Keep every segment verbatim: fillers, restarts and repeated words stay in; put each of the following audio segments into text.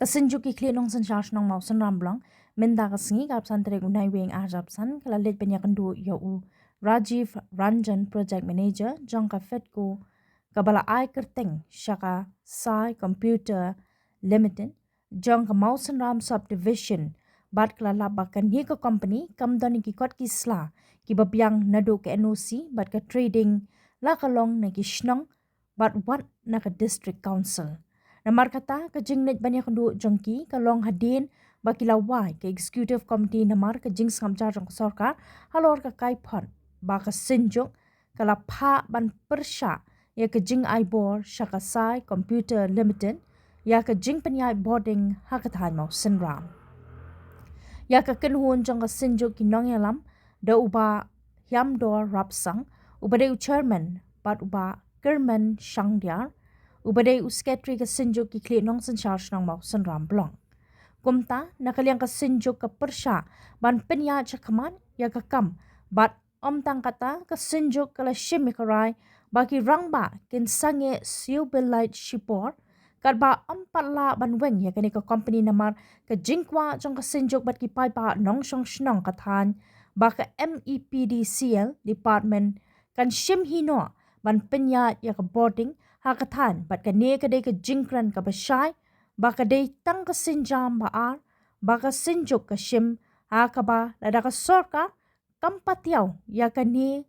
Ka Synjuk ki Khlieh Nongsynshar Shnong Mawsynram Block mynta ka sngi ka arphew san tarik u Naiwieng arphew san ka la leit ban ïakynduh ïa u Rajiv Ranjan, Project Manager jong ka FEDCO, kaba la ai kyrteng sha ka Sai Computer Limited jong ka Mawsynram Subdivision, bad ka la lap ba kane ka company kam don ïa ki kot ki sla kiba biang naduh ka N O C bad ka trading la ka long na ki shnong bad wat na ka District Council. Namar kata, ka jingleit ban ïakynduh jong ki ka long hadien ba ki la wai ka Executive Committee namar ka jingsngap jar jong ka sorkar halor ka kaiphod ba ka Synjuk ka la phah ban pyrshah ïa ka jingai bor sha ka Sai Computer Limited ïa ka jingpynïaid bording ha ka thaiñ Mawsynram. Ïa ka kynhun jong ka Synjuk ki nongïalam da u Bah Hiamdor Rapsang, uba dei u Chairman, bad u Bah Kyrmen Shangdiar, uba dei u Secretary ka Synjuk ki Khlieh Nongsynshar Shnong Mawsynram Block. Kumta, na ka liang ka Synjuk ka pyrshah ban pynïaid shakhmat ïa ka kam, bad ym tang kata, ka Synjuk ka la shim ïa ka rai ba ki rangbah kin sangeh siew bill light shipor, katba ym pat lah ban weng ïa kane ka company namar ka jingkwah jong ka Synjuk bad ki paidbah nongshong shnong ka thaiñ ba ka M E P D C L department kan shim hi noh ban pynïaid ïa ka bording ha ka thaiñ, bad kane ka dei ka jingkren kaba shai ba ka dei tang ka sienjam ba ar ba ka Synjuk ka shim, ha kaba lada ka sorkar kam patiaw ïa kane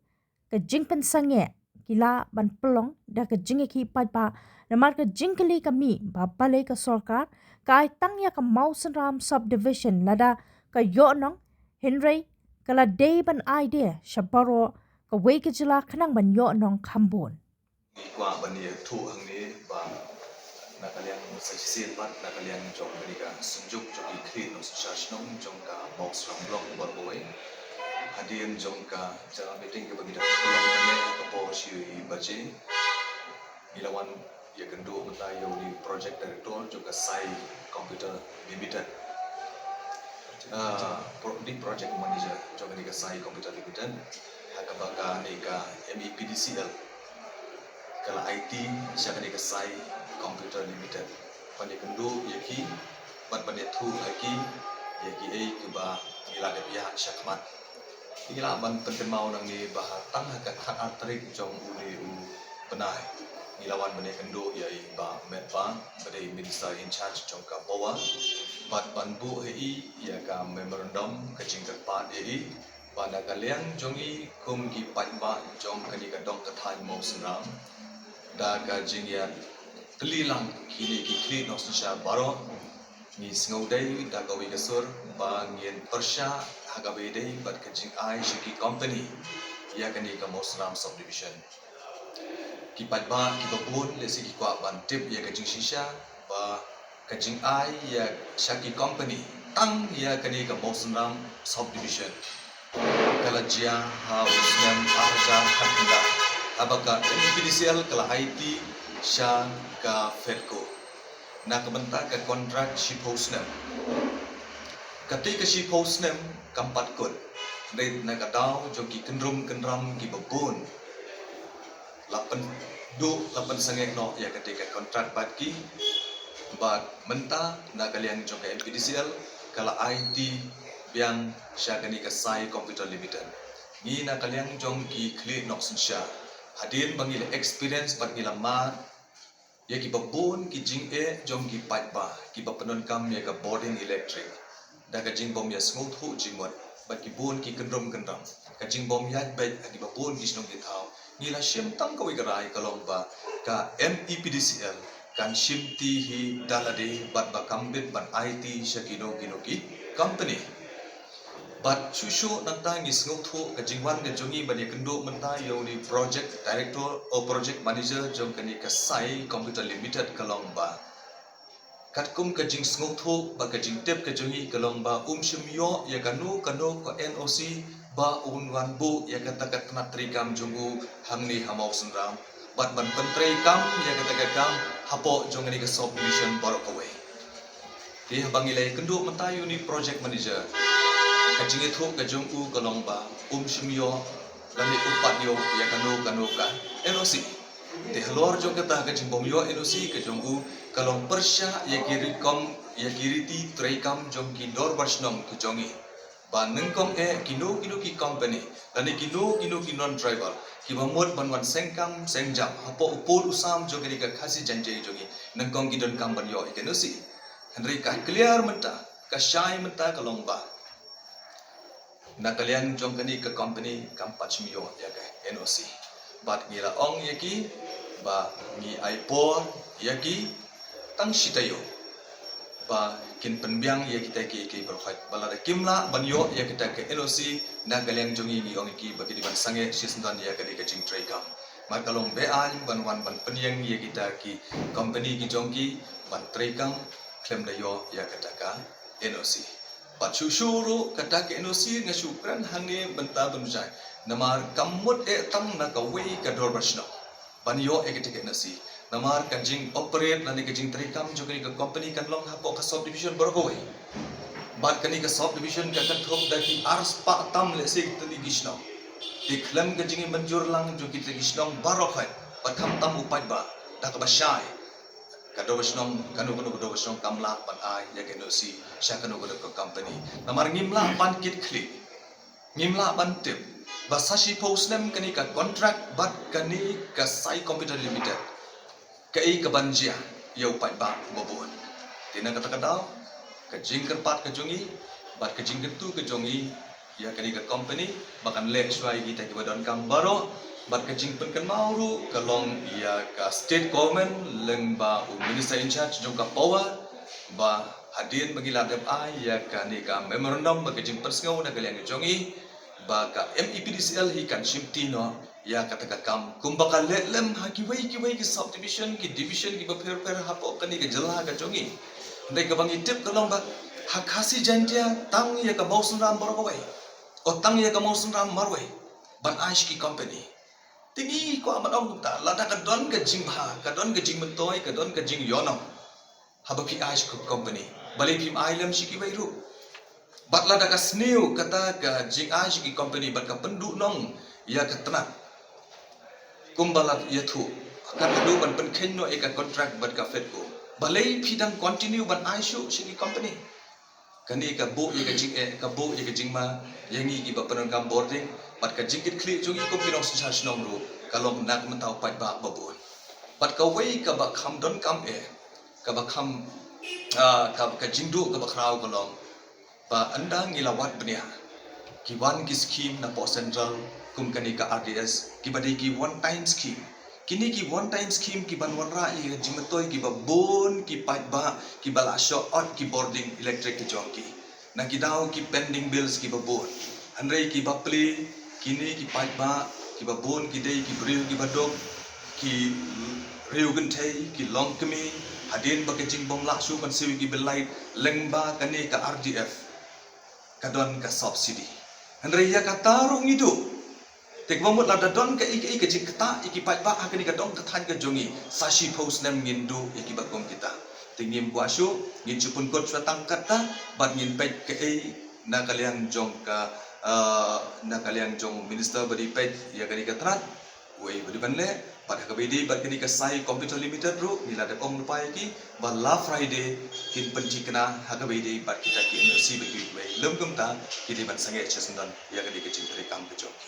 ka jingpynsangeh, ki lah ban pynlong da ka jingïakhih paidbah. Namar ka jingkylli ka mih ba balei ka sorkar ka ai tang ïa ka Mawsynram Subdivision lada ka ïoh nong, hynrei ka la dei ban ai de sha baroh kawei ka jylla khnang ban ïoh nong kham bun. Ngi kwah ban ïathuh hangne ba na ka liang sa shisien pat na ka liang jong kane ka Synjuk jong ki Khlieh Nongsynshar Shnong jong ka Mawsynram Block baroh kawei, hadien jong ka general meeting kaba ngi da pynlong mynne ha ka por shi baje, ngi la wan ïakynduh mynta ïa u Project Director jong ka Sai Computer Limited, ah, pro-, u Project Manager jong kane ka Sai Computer Limited, ha kaba kane ka M E P D C L ka la aiti sha kane ka Sai Computer Limited ban ïakynduh ïa ki bad ban ïathuh ïa ki ïa kiei kiba ngi la dep ïaid shakhmat. Ngi lah ban pynkynmaw nangne ba ha tang ha ka khatar tarik jong une u bnai ngi la wan ban ïakynduh ïa i Bah Metbah, ba dei Minister in charge jong ka Power, bad ban buh ha i ïa ka memorandum, ka jingkyrpad ïa i ba na ka liang jong i kum ki paidbah jong kane ka dong ka thaiñ Mawsynram, da ka jingïatylli lang kine ki Khlieh Nongsynshar baroh, ngi sngewdei da kawei ka sur ba ngin pyrshah ha kaba ïadei bad ka jingai sha ki company ïa kane ka Mawsynram Subdivision. Ki paidbah kiba bun lehse ki kwah ban tip ïa ka jingshisha ba ka jingai ïa sha ki company tang ïa kane ka Mawsynram Subdivision ka la jia ha u snem ar hajar khatkhyndai, haba ka M E P D C L ka la aiti sha ka FEDCO na ka bynta ka kontrak shiphew snem. Kata ka shiphew snem kam pat kut, hynrei na ka daw jong ki kynrum kynram kiba bun la pynduh, la pynsangeh noh ïa kata ka kontrak bad ki, bad mynta na ka liang jong ka M P D C L ka la aiti biang sha kane ka Sai Computer Limited. Ngi na ka liang jong ki Khlieh Nongsynshar, hadien ba ngi la experience bad ngi la mad ïa kiba bun ki jingeh jong ki paidbah kiba pyndonkam ïa ka bording electric da ka jingbym ïasngewthuh jingmut bad ki bun ki kynrum kynram, ka jingbym ïaid beit ha kiba bun ki shnong ki thaw, ngi la shim tang kawei ka rai ka long ba ka M E P D C L kan shimti hi da lade bad ba kam bit ban aiti sha kino kino ki company. Bad shuh shuh nangta ngi sngewthuh ka jingwan ka jong ngi ban ïakynduh mynta ïa une Project Director, oh, Project Manager jong kane ka Sai Computer Limited ka long ba katkum ka jingsngewthuh bad ka jingtip ka jong ngi ka long ba um shym ïoh ïa kano kano ka N O C ba un wan buh ïa kata ka tnat treikam jong u hangne ha Mawsynram bad ban pyntreikam ïa kata ka kam hapoh jong kane ka subdivision baroh kawei. Te haba ngi la ïakynduh mynta ïa une Project Manager, ka jingïathuh ka jong u ka long ba um shym ïoh lane um pat ïoh ïa kano kano ka N O C. Te halor jong kata ka jingbym ïoh N O C ka jong u ka long pyrshah ïa ki rikom, ïa ki riti treikam jong ki dorbar shnong ka jong i. Ba nyngkong eh kino kino ki company lane kino kino ki non-tribal kiba mut ban wan seng kam seng jam hapoh u pud u sam jong kane ka Khasi Jaintia jong i, nyngkong ki donkam ban ïoh ïa ka N O C. Hynrei ka clear mynta, ka shai mynta ka long ba na ka liang jong kane ka company kam pat shym ïoh ïa ka N O C. Bad ngi la ong ïa ki ba ngi ai por ïa ki tang shi taïew ba kin pynbiang ïa kita ki, ki baroh. Ba lada kim lah ban ïoh ïa kita ki N O C na ka liang jong ngi, ngi ong ïa ki ba ki dei ban sangeh shisyndon ïa kane ka jingtreikam. Namar ka long be-aiñ ban wan ban pynïeng ïa kita ki company ki jong ki ban treikam khlem da ïoh ïa kata ka N O C. Bad shuh shuh ruh kata ka N O C nga shu kren hangne mynta ban jai. Namar kam mut eh tang na kawei ka dorbar shnong ban ïoh ïa kata ka N O C. Namar ka jing-operate lane ka jingtreikam jong kane ka company kan long hapoh ka subdivision baroh kawei. Bad kane ka subdivision ka kynthup da ki arspah tam lehse tylli ki shnong. Te khlem ka jingmynjur lang jong kita ki shnong baroh kawei, bad khamtam u paidbah, da kaba shai ka dorbar shnong, kano kano ka dorbar shnong kam lah ban ai ïa ka N O C sha kano kano ka company. Namar ngim lah ban kit khlieh, ngim lah ban tip ba sa shiphew snem kane ka contract bad kane ka Sai Computer Limited kaei kaban jia ïa u paidbah ba bun. Te na kata ka daw ka jingkyrpad ka jong i bad ka jingkyntu ka jong i ïa kane ka company ba kan leh shuwa ïa kita kiba donkam baroh. Bad ka jingpynkynmaw ruh ka long ïa ka state government lyngba u minister in charge jong ka power ba hadien ba ngi la dep ai ïa kane ka memorandum bad ka jingpynsngew na ka liang jong i ba ka M E P D C L hi kan shimti noh ïa kata ka kam kumba ka leh lem ha kiwei kiwei ki subdivision, ki division kiba pher pher hapoh kane ka jylla ka jong i. Hynrei kaba ngi tip ka long ba ha Khasi Jaintia tang ïa ka Mawsynram baroh kawei, o tang ïa ka Mawsynram marwei ban ai sha ki company. Te ngi kwah ban ong kumta, lada ka don ka jingbha, ka don ka jingmyntoi, ka don ka jingïohnong haba phi ai sha ka company, balei phim ai lem sha kiwei ruh? Bad lada ka sniew kata ka jingai sha ki company bad ka pynduhnong ïa ka tnat kumba la ïathuh, ka la duh ban pynkheiñ noh ïa ka contract bad ka FEDCO, balei phi dang continue ban ai shuh sha ki company? Kane ka buh ïa ka jingeh, ka buh ïa ka jingma ïa ngi kiba pyndonkam bording. Bad ka jingkitkhlieh jong ngi kum ki nongsynshar shnong ruh ka long na ka bynta u paidbah ba bun. Bad kawei kaba kham donkam eh, kaba kham, ah, ka, ka jingduh kaba khraw ka long ba ynda ngi la wad bniah, ki wan ki skim napoh central kum kane ka R D S kiba dei ki one time skim. Kine ki one time skim kiban wanrah ïa ka jingmyntoi kiba bun ki paidbah kiba la shoh ot ki bording electric ki jong ki. Na ki daw ki pending bills kiba bun. Hynrei kiba plie, kine ki paidbah kiba bun ki dei ki briew kiba duk, ki riew kynthei, ki longkmie. Hadien ba ka jingbym lah shuh ban siew ïa ki bill light lyngba kane ka R D F, ka don ka subsidy. Hynrei ïa kata ruh ngi duh. Te kaba mut lada don kaei kaei ka jingktah ïa ki paidbah ha kane ka dong ka thaiñ ka jong ngi, sa shiphew snem ngin duh ïa kiba kum kita. Te ngim kwah shuh, ngin shu pynkut shuwa tang katta bad ngin peit kaei na ka liang jong ka, eh, na ka liang jong u minister ba dei peit ïa kane ka tnat, uei ba dei ban leh. Bad ha kaba ïadei bad kane ka Sai Computer Limited ruh ngi la dep ong lypa ïa ki ba la Friday kin pynthikna ha kaba ïadei bad kita ki N O C ba kiwei kiwei, lym kumta ki dei ban sangeh shisyndon ïa kane ka jingtreikam ka jong ki.